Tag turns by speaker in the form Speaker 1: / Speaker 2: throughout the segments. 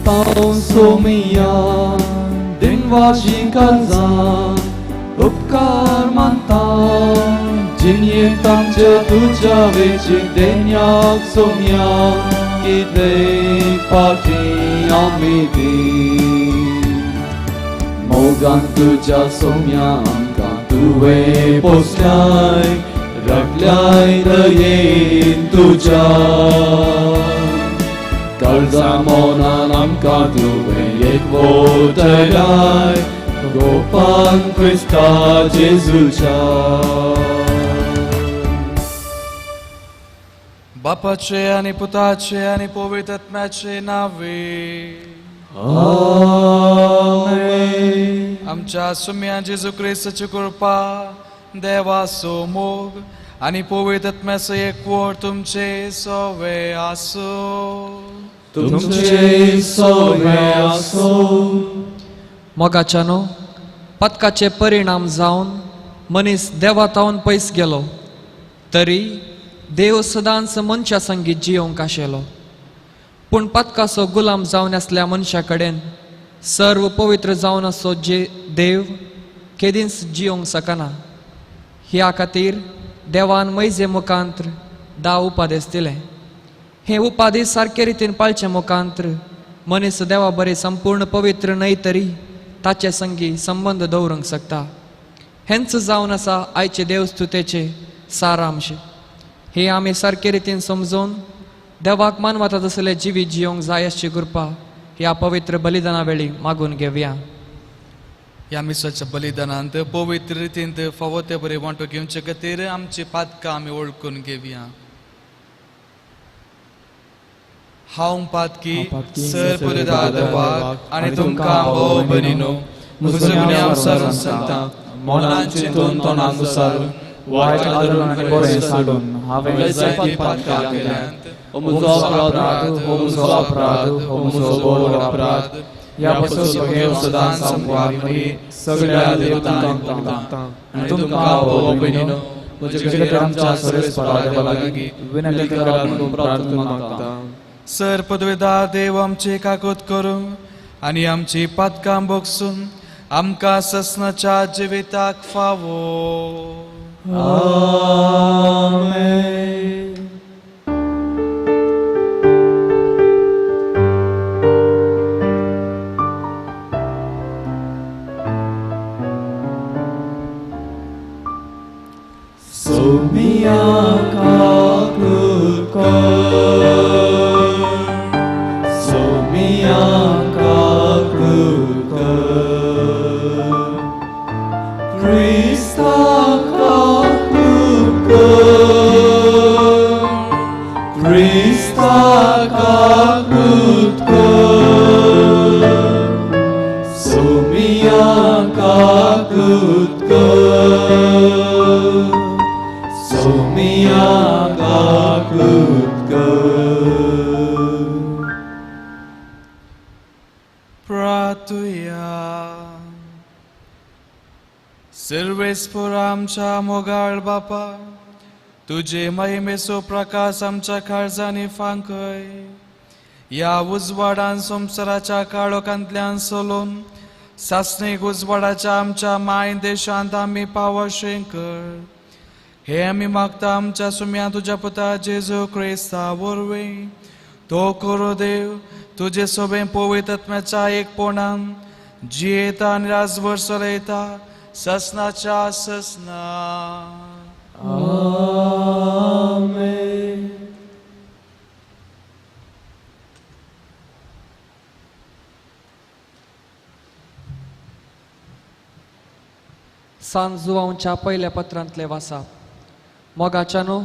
Speaker 1: क्रिस्तांव सोमिया दिनवाशी काळजां उपकार मानता जिणेंत आमच्या तुज्या वेची देण्याक सोम्या कितले फावटी आमी दी मोगान तुज्या सोम्या आमकां तुवें पोसल्याय राखल्याय दयेन तुज्या काळजा मनान आमकां तुवें एकवटायलाय गोपान क्रिस्ता जेजूच्या.
Speaker 2: बापाचे आनी पुताचे आनी पवित्र आत्म्याचे नावे
Speaker 1: आमेन.
Speaker 2: आमच्या सुम्या जेजू क्रिस्ताची कृपा, देवाचो मोग आनी पवित्र आत्म्याचो एकवट तुमचे सवे आसूं.
Speaker 1: तुमचे सवे आसूं.
Speaker 3: मोगाच्यानो, पदकाचे परिणाम जावन मनीस देवा तावन पयस गेलो तरी देव सदांच मनशा संगीत जियोंक आशिल्लो. पूण पदकाचो गुलाम जावन आसल्या मनशा कडेन सर्व पवित्र जावन आसो जे देव केदींच जियोंक शकना. ह्या खातीर देवान मैजे मुखांत्र 10 उपादेश दिले. हे उपादेश सारके रितीन पाळचे मुखांत्र मनीस देवा बरे संपूर्ण पवित्र न्हय तरी ताचे संगी संबंद दवरूंक शकता. हेंच जावन आसा आयचे देवस्तुतेचे सारांश. हे आमी सारके रितीन समजून देवाक मानवता तसले जिवीत जियोंक जाय अशी कृपा ह्या पवित्र बलिदाना वेळी मागून घेवया.
Speaker 2: ह्या मिसाच्या बलिदानांत पवित्र रितीन फावो ते बरे वांटो घेवचे खातीर आमची पातकां आमी वळखून घेवया. हांव पातकी सर पुरदार देवाक आनी तुमकां भोव भयणीनो म्हजो गुन्यांव सारून सांगता, मनान चिंतून तोंडान सारून
Speaker 4: वायट आदरून आनी बरें सांडून हांवें जायतीं पातकां केल्यांत. हो म्हजो अपराध, हो म्हजो अपराध, हो म्हजो व्हड अपराध. ह्या पासून घेवन सदांच आमकां सगळ्या देवतांक आनी तुमकां भोव भयणीनो म्हजे खातीर आमच्या सर्वेस्परा देवा लागीं विनंती करात म्हणून प्रार्थना मागता.
Speaker 2: सर पदवेदार देव आमची काकूत करूं आनी आमची पातकां भोगसून आमकां ससनाच्या जिविताक फावो.
Speaker 1: आमेन. सोमिया काकूत कर, सोमिया काकूत कर, क्रिस्ता काकूत कर, क्रिस्ता काकूत कर, सोमिया काकूत कर, सोमिया काकूत कर.
Speaker 2: प्रार्थुया. सर्वेस्पर आमच्या मोगाळ बापा, तुजे महिमेचो प्रकाश आमच्या काळजांनी फांकय. ह्या उजवाडान संवसाराच्या काळोखांतल्यान सोलून सासणीक उजवाडाच्या आमच्या माय देशांत आमी पावशें कर. हे आमी मागता आमच्या सुम्या तुज्या पुता जेजू क्रिस्ता वरवीं. तो करो देव तुजे सोबें पवित्र आत्म्याच्या एकपणान जियेता आनी राजभर चलयता ससनाच्या ससना.
Speaker 1: आमेन.
Speaker 3: सान जुवांच्या पयल्या पत्रांतले वासाप. मोगाच्यानो,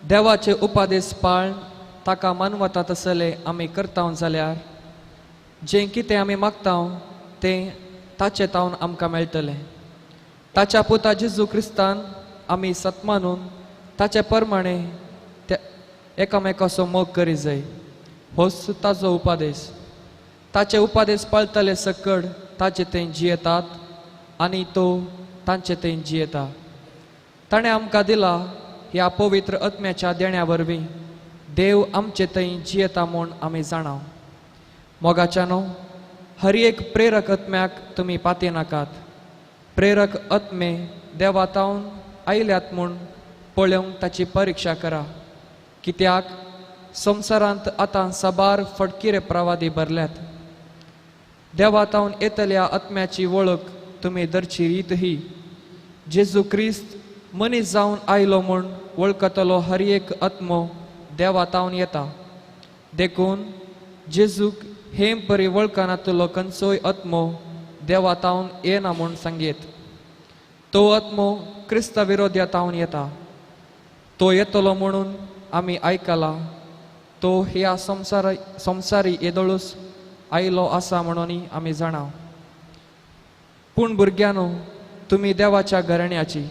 Speaker 3: देवाचे उपादेश पाळ ताका मानवता तसले आमी करताव जाल्यार जें कितें आमी मागताव तें ताचे तावन आमकां मेळटलें. ताच्या पुता जेजू क्रिस्तान आमी सत्मानून ताचे प्रमाणे एकामेकाचो मोग करी जाय. होच ताजो उपादेश. ताचे उपादेश पाळटले सकड ताचे थंय जियेतात आनी तो तांचे थंय जियेता. ताणें आमकां दिला ह्या पवित्र आत्म्याच्या देण्या वरवीं देव आमचे थंय जियेता म्हूण आमी जाणाव. मोगाच्यानो, हर एक प्रेरक आत्म्याक तुमी पाती नाकात. प्रेरक आत्मे देवातावन आयल्यात म्हूण पळोवंक ताची परिक्षा करा, कित्याक संवसारांत आतां साबार फटकिरे प्रवादी भरल्यात. देवातावन येतल्या आत्म्याची वळख तुमी धरची रीत ही, जेजू क्रिस्त मनीस जावन आयलो म्हूण वळखतलो हर एक आत्मो देवातावन येता. देखून जेजूक हेम परी वळखनातलो खंयचोय आत्मो देवातावन येना म्हूण सांगयेत. तो आत्मो क्रिस्ता विरोध्यातावन येता. तो येतलो म्हणून आमी आयकला. तो ह्या संवसारी येदोळूच आयलो आसा म्हणून आमी जाणा. पूण भुरग्यांनो, तुमी देवाच्या घराण्याची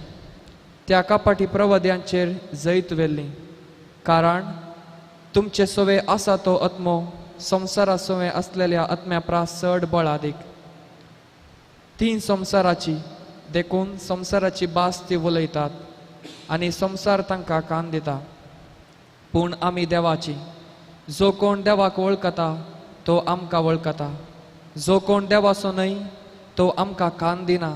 Speaker 3: त्या कपाटी प्रवाद्यांचेर जैत व्हेल्ली, कारण तुमचे सवे आसा तो आत्मो संवसारा सवे आसलेल्या आत्म्या प्रास चड बळादीक. तीन संवसाराची, देखून संवसाराची भास ती उलयतात आनी संवसार तांकां कान दिता. पूण आमी देवाची. जो कोण देवाक वळखता तो आमकां वळखता, जो कोण देवाचो न्हय तो आमकां कान दिना.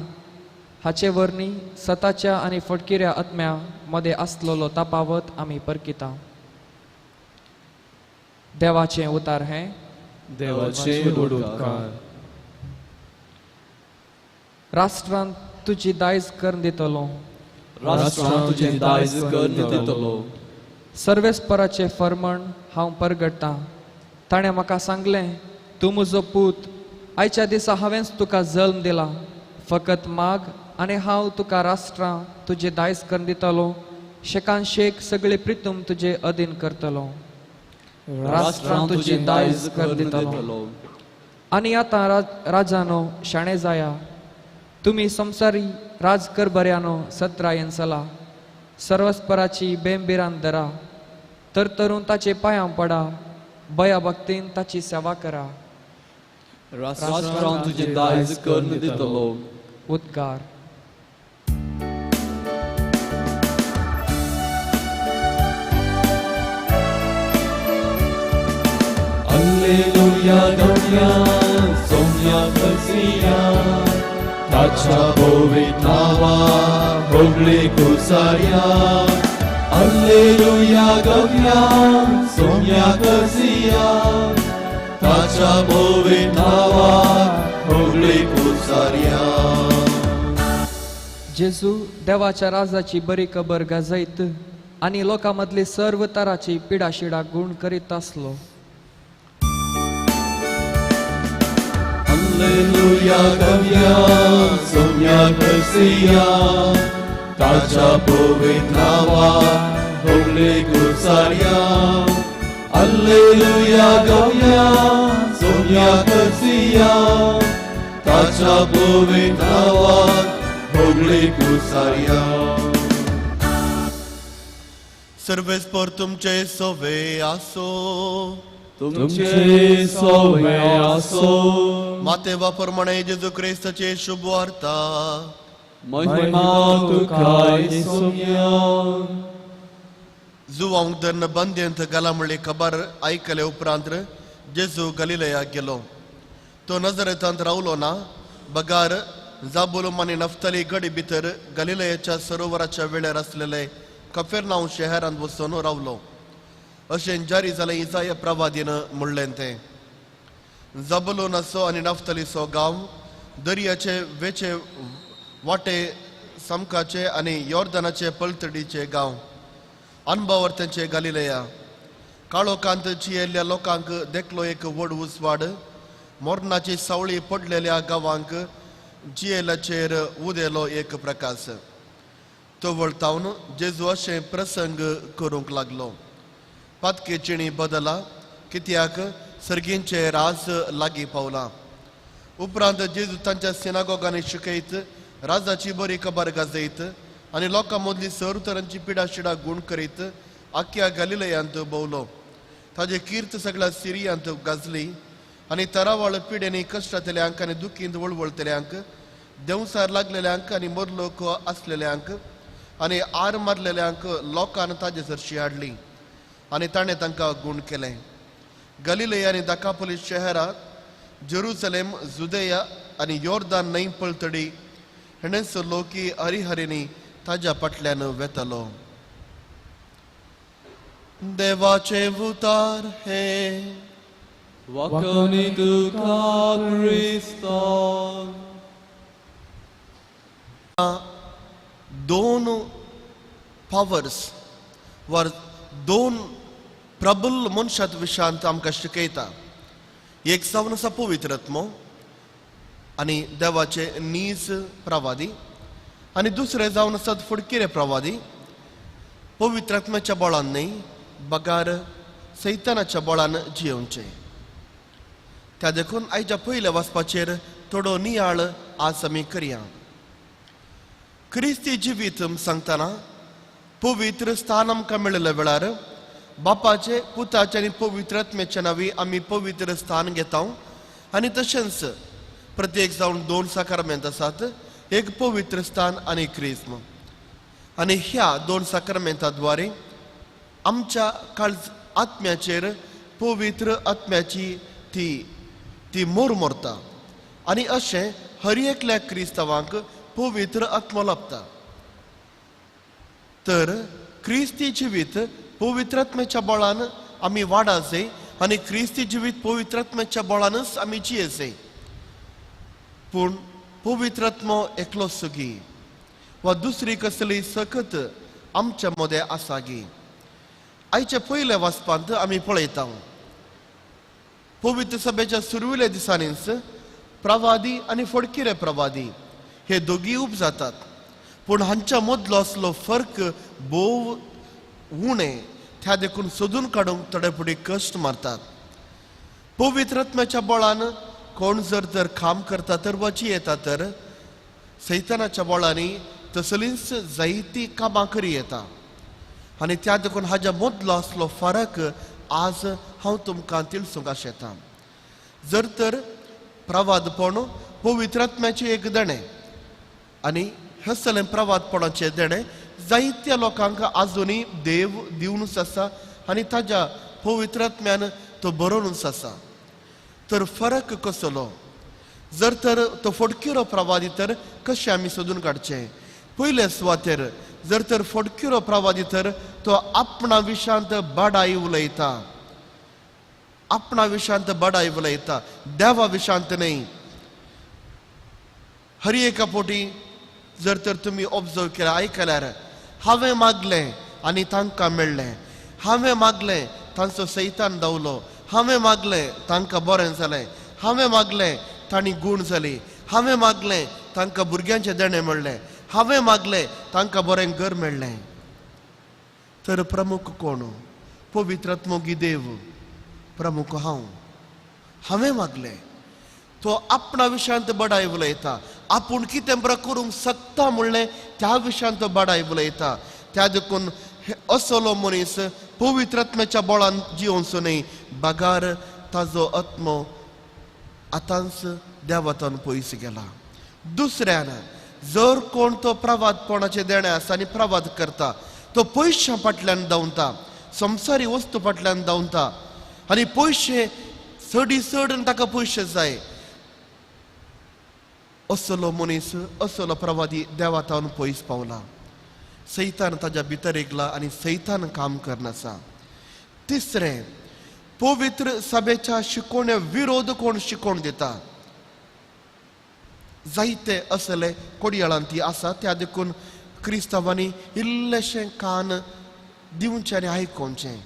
Speaker 3: हाचे वरवीं सताच्या आनी फटकिऱ्या आत्म्या मदें आसलेलो तफावत आमी परकिता. देवाचें उतार हें.
Speaker 1: देवाचें उपकार.
Speaker 3: राष्ट्रांत तुजी दायज करून दितलो,
Speaker 1: राष्ट्रांत तुजें दायज करून दितलो.
Speaker 3: सर्वेस्पराचें फर्मण हांव परगट्टां. ताणें म्हाका सांगलें, तूं म्हजो पूत, आयच्या दिसा हांवेंच तुका जल्म दिला. फकत माग आनी हांव तुका राष्ट्रां तुजें दायज करून दितलो, शेकान शेक सगळे प्रितूम तुजे अधीन करतलो.
Speaker 1: राष्ट्रां तुजें दायज करून दितलो.
Speaker 3: आनी आतां राजानो शाणे जाया, तुमी संवसारी राज करबऱ्यानो सत्रायेन चला. सर्वस्पराची बेंबिरान धरा, तरतरून ताचे पांयां पडा, बया भक्तीन ताची सेवा करा.
Speaker 1: राष्ट्रां तुजें दायज करून दितलो.
Speaker 3: उद्गार.
Speaker 1: Alleluia गौया सोम्या कसिया, ताच्या पवित्र नावा होगळे कुसार्या. Alleluia गौया सोम्या कसिया, ताच्या पवित्र नावा होगळे कुसार्या.
Speaker 3: जेजू देवाच्या राजाची बरी खबर गाजयत आनी लोकां मदली सर्व तराची पिडाशिडा गुण करीत आसलो.
Speaker 1: Alleluia गव्या सोम्या कसिया, ताच्या पवित्र नावा होगळे कुसार्या. Alleluia गव्या सोम्या कसिया, ताच्या पवित्र नावा होगळे कुसार्या.
Speaker 5: सर्वेस्पर तुमचे सोवे आसो,
Speaker 1: तुमचे सोवे आसो.
Speaker 5: मातेवा प्रमाणे जेजू क्रिस्ताचे शुभ वार्ता.
Speaker 1: महिमा तुका सोम्या.
Speaker 5: जुवांक धरून बंदेंत घाला म्हणली खबर आयकले उपरांत जेजू गलिलयाक गेलो. तो नजरेतांत रावलो ना, बगार जाबुलूम आनी नफ्तली गडी भितर गलिलयाच्या सरोवराच्या वेळार आसलेले कफेरनांव शहरांत वचून रावलो. अशें जारी जालें इजाया प्रवादीन म्हणलें तें. जबुलूनाचो आनी नफ्तलीचो गांव दर्याचे वेचे वाटे सामकाचे आनी योर्दनाचे पलतडीचे गांव अनबावर तेंचे गालिलया. काळोखांत जियेल्ल्या लोकांक देखलो एक व्हड उजवाड, मोरणाची सावळी पडलेल्या गांवांक जियेल्याचेर उदेलो एक प्रकाश. तो वळतावन जेजू अशें प्रसंग करूंक लागलो. पातके चिणी बदला, कित्याक सर्गींचे राज लागीं पावला. उपरांत जेजू तांच्या सिनागोगांनी शिकयत, राजाची बरी खबर गाजयत आनी लोकां मदली सर तरांची पिडाशिडा गूण करीत आख्या गलिलयांत भोंवलो. ताजी कीर्त सगळ्या सिरियांत गाजली आनी तरावळ पिडेनी कश्टांतल्यांक आनी दुखींत वळवळतल्यांक, देंवसार लागलेल्यांक आनी मरलोक आसलेल्यांक आनी आर मारलेल्यांक लोकान ताजे सरशी हाडली आनी ताणें तांकां गूण केलें. गलिलेया आनी दकापोलीस शहरांत, जेरुसलेम, जुदेया आनी योर्दान न्हंय पलतडी हेणेच लोकी हरिहरिनी ताज्या फाटल्यान वेतालो. देवाचे उतार हे
Speaker 1: वाकवणी तुका क्रिस्ता.
Speaker 5: दोन पावर्स वा दोन प्रबल मनशात विशांत आमकां शिकयता. एक जावन आसा पवित्र आत्मो आनी देवाचे नीज प्रवादी आनी दुसरे जावन आसात फुडकिरे प्रवादी. पवित्र आत्म्याच्या बळान न्हय बगार सैतानाच्या बळान जियोवचें. त्या देखून आयच्या पयल्या वाचपाचेर थोडो नियाळ आज आमी करया. क्रिस्ती जिवीत सांगतना पवित्र स्थान आमकां मेळिल्ल्या वेळार बापाचे, पुताचे आनी पवित्र आत्म्याच्या नांवी आमी पवित्र स्थान घेता. आनी तशेंच प्रत्येक जावन दोन साकारमेंत आसात, एक पवित्र स्थान आनी क्रिस्म. आनी ह्या दोन साकारमेंता द्वारे आमच्या काळज आत्म्याचेर पवित्र आत्म्याची ती ती मोर मोरता आनी अशें हर एकल्या क्रिस्तांवांक पवित्र आत्मो लाभता. तर क्रिस्ती जिवीत पवित्र आत्म्याच्या बळान आमी वाडाचे आनी क्रिस्ती जिवीत पवित्र आत्म्याच्या बळानच आमी जियेचे. पूण पवित्र आत्मो एकलो सुगी वा दुसरी कसली सकत आमच्या मदें आसा गी? आयच्या पयल्या वाचपांत आमी पळयता पवित्र सभेच्या सुरविल्या दिसांनीच प्रवादी आनी फडकिरे प्रवादी हे दोगी उब जातात. पूण हांच्या मदलो आसलो फरक भोव उणें, त्या देखून सोदून काडूंक थोडे फुडें कश्ट मारतात. पवित्र आत्म्याच्या बळान कोण जर तर काम करता तर वची येता तर सैतानाच्या बळांनी तसलींच जायती कामां करी येता. आनी त्या देखून हाज्या मदलो आसलो फरक आज हांव तुमकां तिळसूंक आशेता. जर तर प्रवादपण पवित्र आत्म्याचें एक देणें आनी हसलें प्रवादपणाचें देणें जायत्या लोकांक आजुनूय देव दिवनूच आसा आनी ताज्या पवित्र आत्म्यान तो बरोवनूच आसा. तर फरक कसलो? जर तर तो फटकिरो प्रवादी तर कशें आमी सोदून काडचें? पयले सुवातेर जर तर फटकिरो प्रवादी तर तो आपणा विशांत बडाई उलयता, आपणा विशांत बडाई उलयता, देवा विशांत न्हय. हर एका पोटी जर तर तुमी ऑब्जर्व केल्यार आयकल्यार हांवें मागलें आनी तांकां मेळ्ळें, हांवें मागलें तांचो सैतान धांवलो, हांवें मागलें तांकां बरें जालें, हांवें मागलें तांणी गूण जाली, हांवें मागलें तांकां भुरग्यांचें देणें मेळ्ळें, हांवें मागलें तांकां बरें घर मेळ्ळें. तर प्रमुख कोण? पवित्र आत्मो देव प्रमुख हांव. हांवें मागलें. तो आपणा विशयांत बडाय उलयता, आपूण कितें बरें करूंक शकता म्हणलें त्या विशयांत तो बडाय उलयता. त्या देखून असलो मनीस पवित्र आत्म्याच्या बळान जियोवचो न्हय, बगार ताजो आत्मो आतांच देवातान पयस गेला. दुसऱ्यान जर कोण तो प्रवादपणाचें देणें आसा आनी प्रवाद करता तो पयशां फाटल्यान धांवता, संवसारी वस्तू फाटल्यान धांवता आनी पयशे चडी चड ताका पयशे जाय. असलो मनीस असलो प्रवादी देवातावन पयस पावला. सैतान ताज्या भितर येयला आनी सैतान काम करनासा. तिसरें, पवित्र सभेच्या शिकोवण्या विरोध कोण शिकोवण दिता जायते असले कोडयाळान ती आसा. त्या देखून क्रिस्तांवांनी इल्लेशें कान दिवचें आनी आयकोवचें.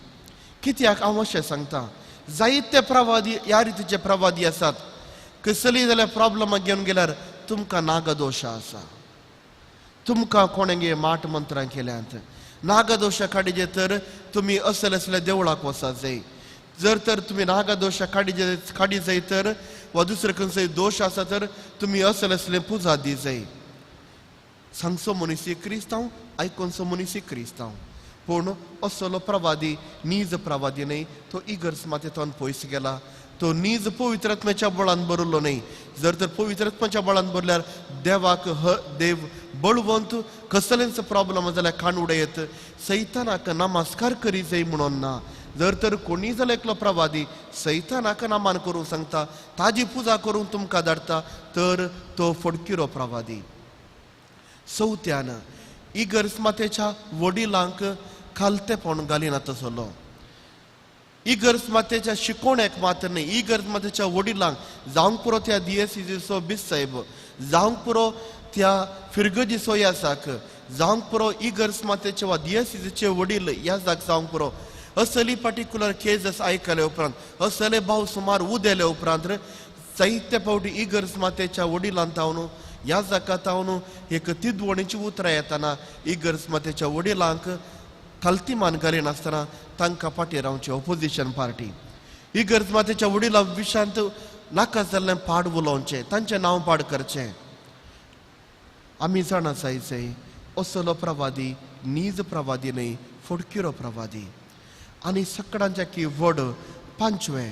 Speaker 5: कित्याक हांव अशें सांगता? जायते प्रवादी ह्या रितीचे प्रवादी आसात. कसलीय जाल्यार प्रॉब्लमां घेवन गेल्यार तुमकां नागदोश आसा, तुमकां कोणें माट मंत्रां केल्यांत, नागदोशा काडिजे तर तुमी असले असले देवळाक वचात जाय. जर तर तुमी नागदोशा काडी जाय तर वा दुसरे खंयचोय दोश आसा तर तुमी असले असले पुजा दी जाय. सांगचो मनीस क्रिस्तांव, आयकोनचो मनीस क्रिस्तांव, पूण असलो प्रवादी नीज प्रवादी न्हय. तो इगर्ज मातेंतल्यान पयस गेला, तो नीज पवित्र आत्म्याच्या बळान भरलो न्हय. जर तर पवित्र आत्म्याच्या बळान भरल्यार देवाक देव बळवंत कसलेंच प्रॉब्लम जाल्यार कान उडयत सैतानाक नमस्कार करी जाय म्हणून ना, जर तर कोणी जाल्यार एकलो प्रवादी सैतानाक नामान करूंक सांगता, ताजी पुजा करूंक तुमकां धाडटा, तर तो फडकिरो प्रवादी. चवथ्यान इगर्ज मातेच्या वडिलांक खालतेपण घालिना तसलो. इगर्ज मातेच्या शिकोवण्याक मात्र न्हय, इगर्ज मातेच्या वडिलांक जावंक पुरो त्या दियेसिजीचो बीस साहेब, जावंक पुरो त्या फिरगजीचो यासाक, जावंक पुरो इगर्ज मातेचे वा दियेसिजीचे वडील यासाक जावंक पुरो. असली पर्टिक्युलर केजस आयकले उपरांत, असले भाव सुमार उदेले उपरांत जायते फावटी इगर्ज मातेच्या वडिलांत तावन ह्या जाका तावन एक तिदवणीची उतरां येताना इगर्ज मातेच्या वडिलांक खालती मान घालिनासतना तांकां फाटीं रावचें ओपोजिशन पार्टी. इगर्ज मातेच्या वडिलां विशांत नाका जाल्लें पाड उलोवचें, तांचें नांव पाड करचें. आमी जाणा जायचें असलो प्रवादी नीज प्रवादी न्हय, फडकिरो प्रवादी. आनी सगळ्यांच्या की व्हड पांचवें,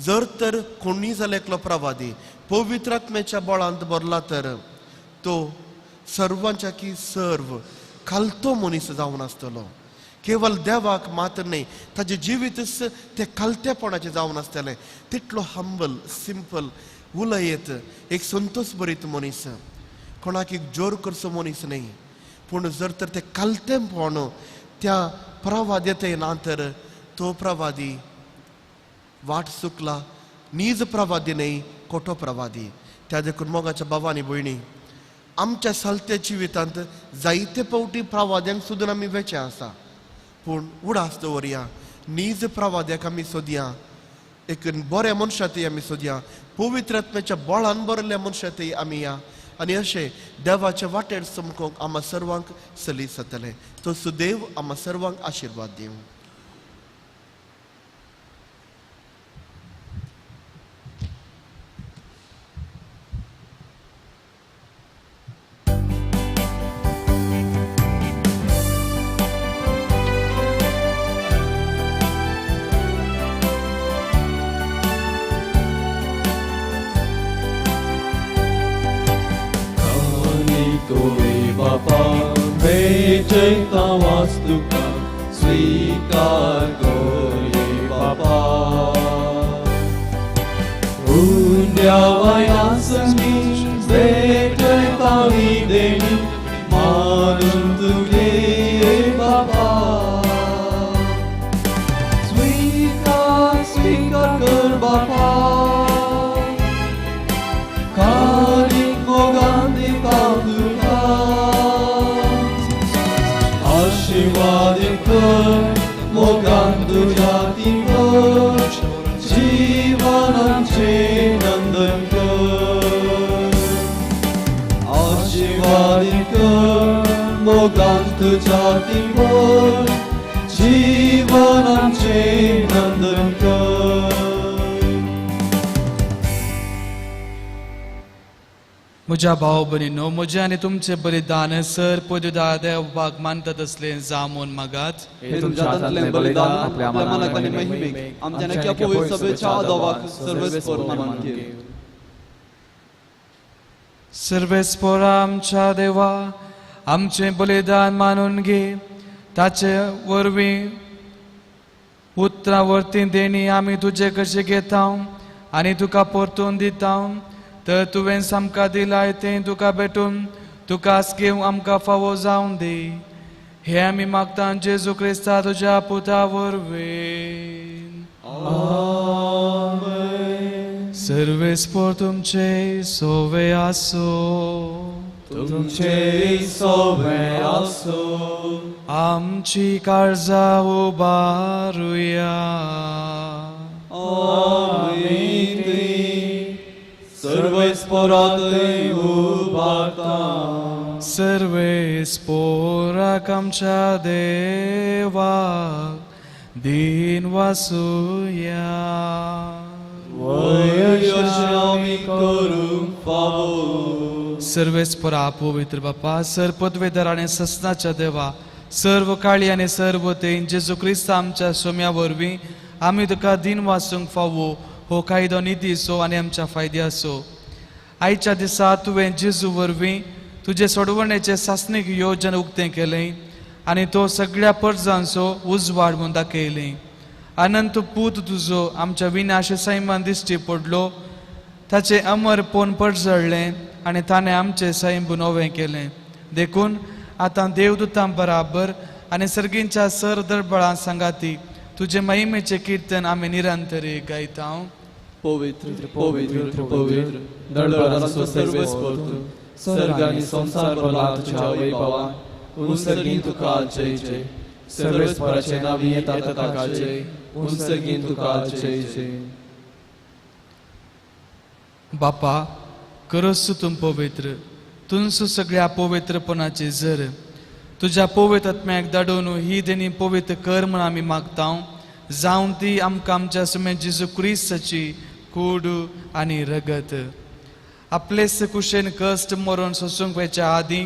Speaker 5: जर तर कोणी जाल्यार एकलो प्रवादी पवित्र आत्म्याच्या बळांत भरला तर तो सर्वांच्या की सर्व खालतो मनीस जावन आसतलो. केवल देवाक मात्र न्हय, ताजें जिवीतच तें खालतेपणाचें जावन आसतलें. तितलो हंबल, सिंपल, उलयत एक संतोष भरीत मनीस, कोणाक एक जोर करचो मनीस न्हय. पूण जर तर तें खालतेपण त्या प्रवाद्यत ना तर तो प्रवादी वाट चुकला, नीज प्रवादी न्हय, खोटो प्रवादी. त्या देखून मोगाच्या भावांनी भयणी, आमच्या सालत्या जिवितांत जायते फावटी प्रवाद्यांक सुद्दां आमी वेचें आसा, पूण उडास दवरया, नीज प्रवाद्याक आमी सोदया, एक बऱ्या मनशा थंय आमी सोदया, पवित्र आत्म्याच्या बळान भरिल्ल्या मनशा थंय आमी या आनी अशें देवाच्या वाटेर चमकोवंक आमा सर्वांक सलीस जातलें. तो सुदेव आमा सर्वांक आशिर्वाद दिवं.
Speaker 1: वास्तुका स्वीकार कोये बापा, उंड्या वयासनी भेटतावी देणी मानून तुगे बापा. स्वीकार स्वीकार कर बापा, कारीक मोगान दिता तुका, आशीर्वाद कर मोगान तुज्या तिवर, जीवनाचे नंदन कर. आशीर्वाद कर मोगान तुज्या तिवर, जीवनाचे नंदन कर.
Speaker 2: म्हज्या भाव भयणीनो, म्हजें आनी तुमचें बलिदान सर पदव्युदा देवाक मानतात असलें जामून मागात.
Speaker 1: हे तुमच्या हातांतलें बलिदान आपल्या मनाक आनी महिमेक, आमच्या नक्या पवित्र सभेच्या आदावाक सर्वेस्पोर मानून घे.
Speaker 2: सर्वेस्पोरा आमच्या देवा, आमचें बलिदान मानून घे, ताचे वरवीं उतरां वरतीं देणी आमी तुजे कशें घेता आनी तुका परतून दिता. तर तुवें आमकां दिलाय तें तुका भेटून तुका आसकेव आमकां फावो जावन दी. हे आमी मागता जेजू क्रिस्ता तुज्या पुता वरवीं.
Speaker 1: आमेन.
Speaker 2: सर्वेस्पोर तुमचे सोवे आसो,
Speaker 1: तुमचे सोवे आसो.
Speaker 2: आमची काळजां उबारुया.
Speaker 1: आमी ती सर्वेस्पोरांतय उबारता.
Speaker 2: सर्वेस्पोराक आमच्या देवाक दीन वासुया.
Speaker 1: वय आमी करूंक फावो.
Speaker 2: सर्वेस्पोरा पवित्र बापा, सर पदवेदार आनी ससनाच्या देवा, सर्व काळी आनी सर्व तेन जेजू क्रिस्त आमच्या सोम्या वरवीं आमी तुका दीन वासूंक फावो. हो कायदो नितीचो आनी आमच्या फायद्याचो. आयच्या दिसा तुवें जेजू वरवीं तुजे सोडवणेचें सासणीक योजन उक्तें केलें आनी तो सगळ्या परजांचो उजवाड म्हूण दाखयलें. अनंत पूत तुजो आमच्या विनाश सैमान दिश्टी पडलो, ताचें अमरपण पडजळ्ळें आनी ताणें आमचें सैम नवें केलें. देखून आतां देवदूतां बराबर आनी सर्गींच्या सर दरबळां सांगाती तुजे महिमेचें किर्तन आमी निरंतरी गायता.
Speaker 1: पवित्र पवित्र पवित्र दळदळांचो सर्वेस्पर तूं, सर्ग आनी संवसार भरला तुज्या वैभवान. उंसर्गीं तुका जय जय, सर्वेस्पराचे नांवी येता ताका जय, उंसर्गीं तुका जय जय.
Speaker 2: बापा खरोच तूं पवित्र, तुंसू सगळ्या पवित्रपणाची जर तुज्या पवित्र आत्म्याक धाडून ही देणी पवित्र कर म्हूण आमी मागता. जावन ती आमकां आमच्या सुमे जेजू क्रिस्ताची कूड आनी रगत. आपलेच कुशेन कश्ट मरून सोसूंक वयच्या आदीं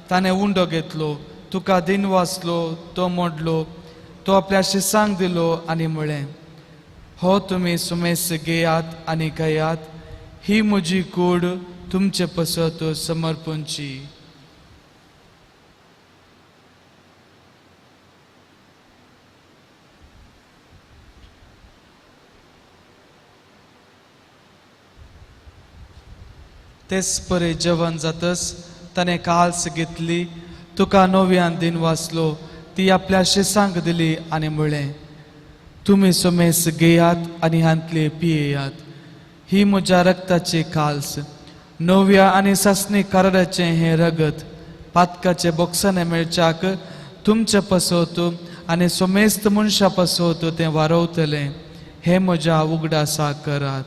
Speaker 2: ताणें उंडो घेतलो, तुका दिन वाचलो, तो मोडलो, तो आपल्या शिसांक दिलो आनी म्हळें, हो तुमी सुमेस घेयात आनी खायात, ही म्हजी कूड तुमचे पसत समर्पणची. तेच परे जेवण जातच ताणें काल्स घेतली, तुका नव्यान दिन वाचलो, ती आपल्या शिसांक दिली आनी म्हळें, तुमी सुमेस घेयात आनी हांतले पियेयात, ही म्हज्या रक्ताची काल्स, नव्या आनी सासणी कराराचें हें रगत पातकाचे बोक्साने मेळच्याक तुमचे पसत आनी सुमेस्त मनशा पसत तें वारवतलें, हें म्हज्या उगडासा करात.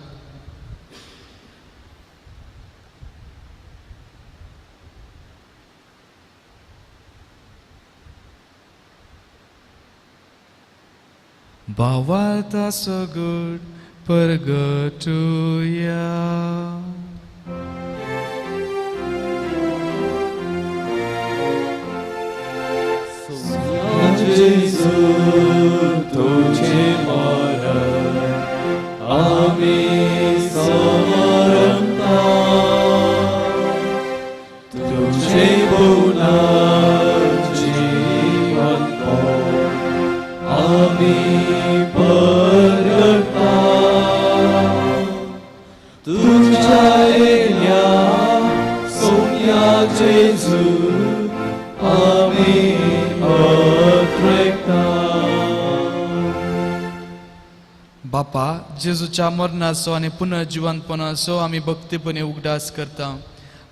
Speaker 2: भावार्था सगट परगटुया.
Speaker 1: जेजू तुझे मरण आमी समरता, तुझे पुनर्जीवनपण आमी परगटा, तुझ्या येण्या सोम्या जेजू आमी अत्रेकता.
Speaker 2: बापा, जेजूच्या मरणाचो आनी पुनर्जिवंतपणाचो आमी भक्तीपणे उगडास करता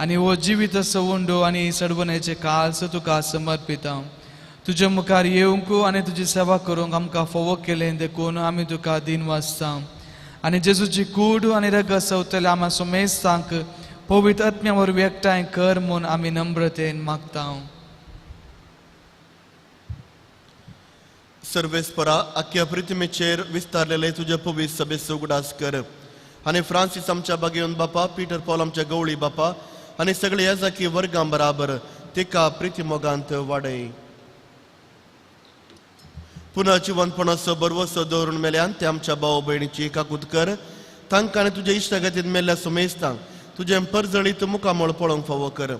Speaker 2: आनी हो जिवीत असो उंडो आनी सडवण्याचे काळस तुका समर्पिता. तुजे मुखार येवंक आनी तुजी सेवा करूंक आमकां फावो केलें देखून आमी तुका दिन वाचता आनी जेजूची कूड आनी रगत सवतले आमा सुमेस्तांक पवित्र आत्म्या वरवीं एकठांय कर म्हूण आमी नम्रतेन मागता.
Speaker 5: सर्वेस्परा आख्या पृथ्वीचेर विस्तारलेले तुजे पवित्र सभेचो उगडास कर आनी फ्रांसीस आमच्या बागेवन बापा, पीटर पॉल आमच्या गवळी बापा आनी सगळे याजाकी वर्गां बराबर तिका प्रिती मोगांत वाडय. पुनः जिवनपणाचो बरवसो दवरून मेल्यान ते आमच्या भाव भयणीची काकूत कर, तांकां आनी तुज्या इश्टागतीन मेल्ल्या सुमेस्तांक तुजें परजळीत मुखामळ पळोवंक फावो कर.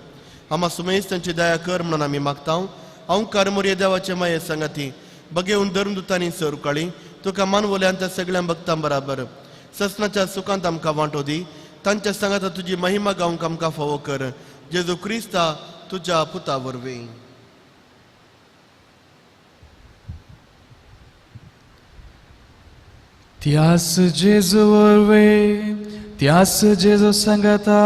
Speaker 5: आमा सुमेस्तांची दया कर म्हणून आमी मागता. अंकार मोरये देवाचे माये सांगाती बगेवन धर्मदुतांनी सर काळी तुका मानवल्यान त्या सगळ्या भक्तां बराबर ससनाच्या सुखांत आमकां वांटो दी, तांच्या सांगाता तुजी महिमा गावंक आमकां फावो कर. जेजू क्रिस्ता तुज्या पुता वरवीं.
Speaker 2: त्यास जेजू वरवीं, त्यास जेजू सांगाता,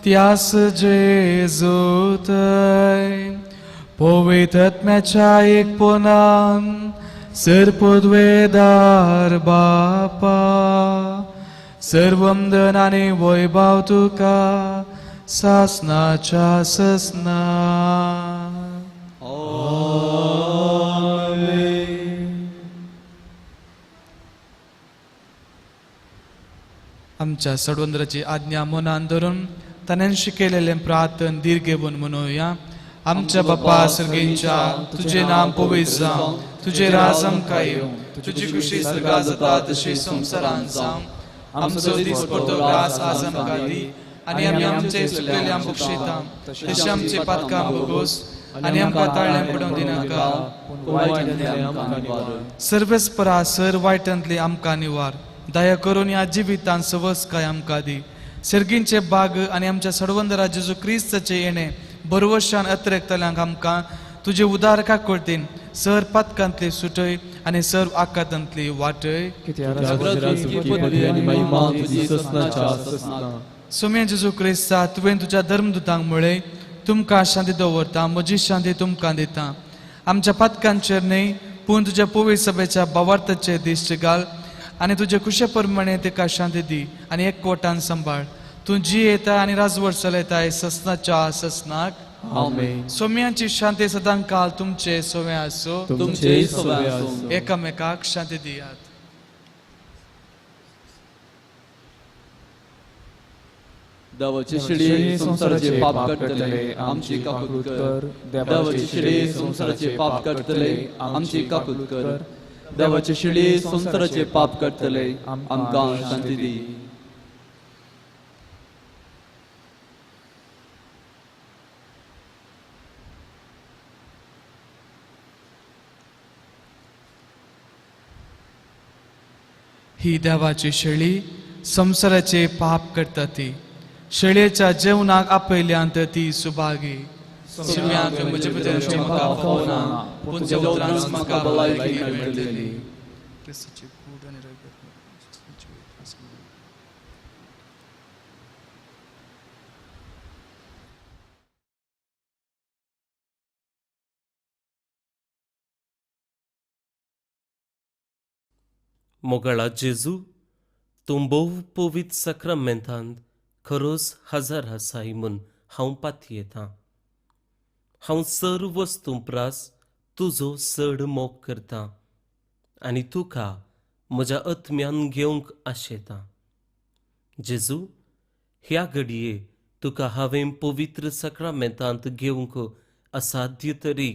Speaker 2: त्यास जेजू थंय पवित्र आत्म्याच्या एकपणान सर्पद्वेदार बापा, सर्वंदन आनी वैभव तुका सासनाच्या ससना. आमच्या सडवंद्राची आज्ञा मनान धरून ताणें शिकयलेलें प्रार्थन दीर्घ घेवन म्हणुया. आमच्या बापा सर्गींच्या, तुजें नांव पवित्र जावं, तुजें राज आमकां येवं, तुजी खुशी सर्गां जाता तशी संवसारांत जावं. आमचो दिसपडतो ग्रास आज आमकां दी आनी आमी आमचे चुकलेल्यांक बक्षिता तशें आमचे पातकां भोगोस आनी आमकां ताळ्यां पडोवंक दिनाका, सर्वेस्परा सर वायटांतली आमकां निवार. दया करून ह्या जिवितान सवसकाय आमकां दी. सर्गींचे बाग आनी आमच्या सडवंदरा जेजू क्रिस्ताचे येणे बरवशान अत्रेकतल्यांक आमकां तुजे उदार काकुळतीन सर पातकांतली सुटय आनी सर आकातांतली वाटय. सोम्या जेजू क्रिस्ता, तुवें तुज्या धर्मदूतांक म्हळें, तुमकां शांती दवरता, म्हजी शांती तुमकां दिता. आमच्या पातकांचेर न्हय पूण तुज्या पवित्र सभेच्या भावार्थाचेर दिश्ट घाल आनी तुजे कुशे प्रमाणे तिका शांती दी आनी एकवटान सांबाळ. तूं जियेता आनी राजवट चलयताय ससनाच्या ससनाक.
Speaker 1: आमेन.
Speaker 2: सोम्यांची शांती सदां काल तुमचे सोवे आसूं,
Speaker 1: तुमचे सोवे आसूं.
Speaker 2: एकामेकाक शांती दियात.
Speaker 1: देवाचे शिडी संवसाराचे पाप काडटले आमची काकूत कर. देवाचे शिडी संवसाराचे पाप काडटले आमची काकूत कर. देवाचे शिडी संवसाराचे पाप काडटले आमकां शांती दी.
Speaker 2: ही देवाची शेळी संवसाराचे पाप करता ती शेळयेच्या जेवणाक आपयल्यांत ती सुभागी. म्हजे भितर म्हाका फावना, पूण तुज्या उतरान म्हाका भलायकी मेळटली.
Speaker 6: मोगाळा जेजू, तूं भोव पवित्र साक्रामेंतांत खरोच हजर आसाय म्हूण हांव पातयेतां. हांव सर्व वस्तूं प्रास तुजो चड मोग करतां आनी तुका म्हज्या आत्म्यान घेवंक आशेतां. जेजू, ह्या घडये तुका हांवें पवित्र साक्रामेंतांत घेवंक असाध्य तरी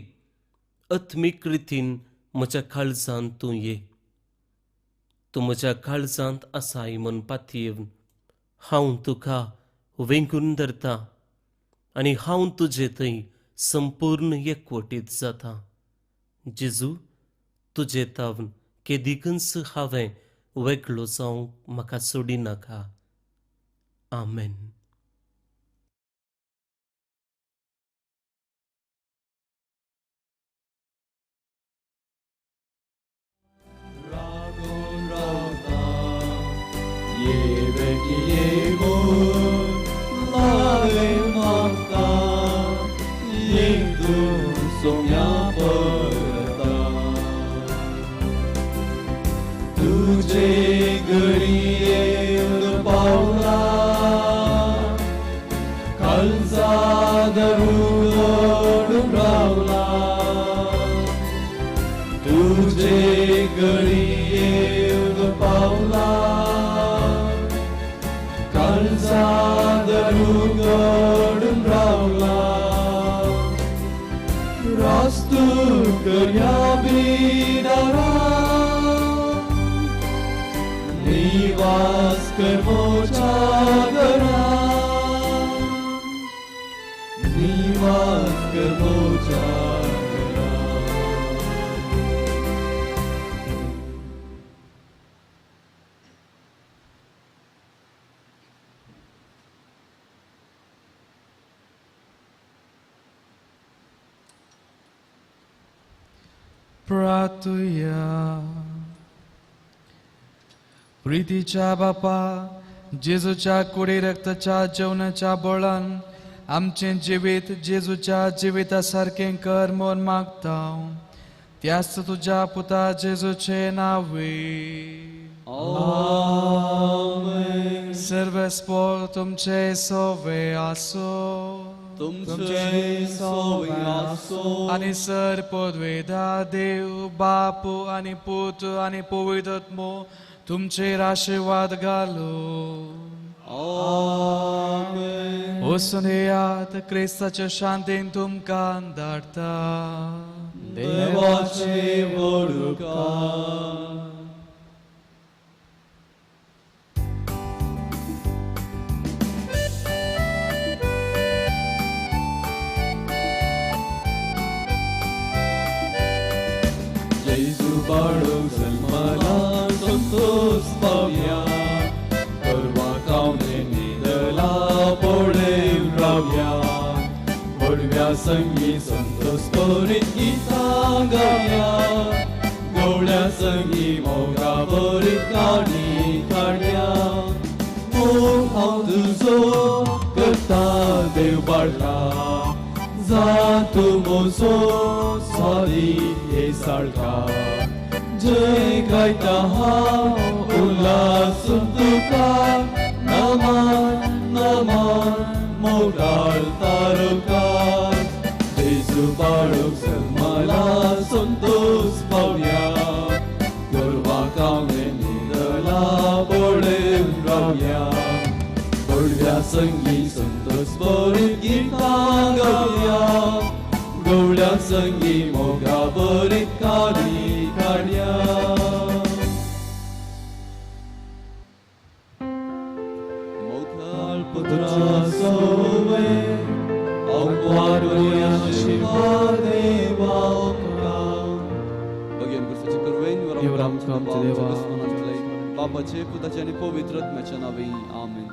Speaker 6: आत्मीक रितीन म्हज्या काळजांत तूं ये. तूं म्हज्या काळजांत आसाय म्हूण पातयेवन हांव तुका वेंगून धरता आनी हांव तुजे थंय संपूर्ण एकवटीत जाता. जेजू, तुजे तावन केदिकूच हांवें वेगळो जावंक म्हाका सोडिनाका. आमेन.
Speaker 1: तुझे घडयेन पावला काळजा उगडून रावला. तुझे घडयेन पावला काळजा उगडून रावला. रास्तू करया बिदारा निवास कर मोच्या घरा, निवास कर मोच्या घरा.
Speaker 2: प्रार्थुया. प्रितीच्या बापा, जेजूच्या कुडी रक्ताच्या जेवणाच्या बळान आमचें जिवीत जेजूच्या जिविता सारकें कर म्हूण मागता. त्याच तुज्या पुता जेजूचे नांवे.
Speaker 1: आमेन.
Speaker 2: सर्वेस्पोर तुमचे सोवे आसो,
Speaker 1: तुमचे सोवे आसो.
Speaker 2: आनी सर पदवेदा देव बापू आनी पूत आनी पवित्र आत्मो तुमचेर आशिर्वाद घालो.
Speaker 1: आमेन.
Speaker 2: वचून येयात, क्रिस्ताच्या शांतीन तुमकां धाडटा.
Speaker 1: देवाचे व्हड उपकार. बडव्या संगी संतोष करीत गितां गावया, गवळ्या संगी मोगा बरीत गाणी काडया. मोग हांव तुजो करता देव बाळका, जा तूं म्हजो स्वादीक हे साळका. जय गायता हांव उल्हासून तुका, नमन नमन मोगाळ तारका. जेजू बाळूक जल्मला संतोष पावया, गोरवां कावळे न्हिदला पळेवन रावया. बडव्या संगी संतोष बरीत गितां गावया, गवळ्या संगी मोगा बरीत काणी काडया. मोगाळ पुत्रा सोवे
Speaker 4: देवा
Speaker 1: बापाचे पुताचे आनी पवित्र आत्म्याच्या नांवान आमेन.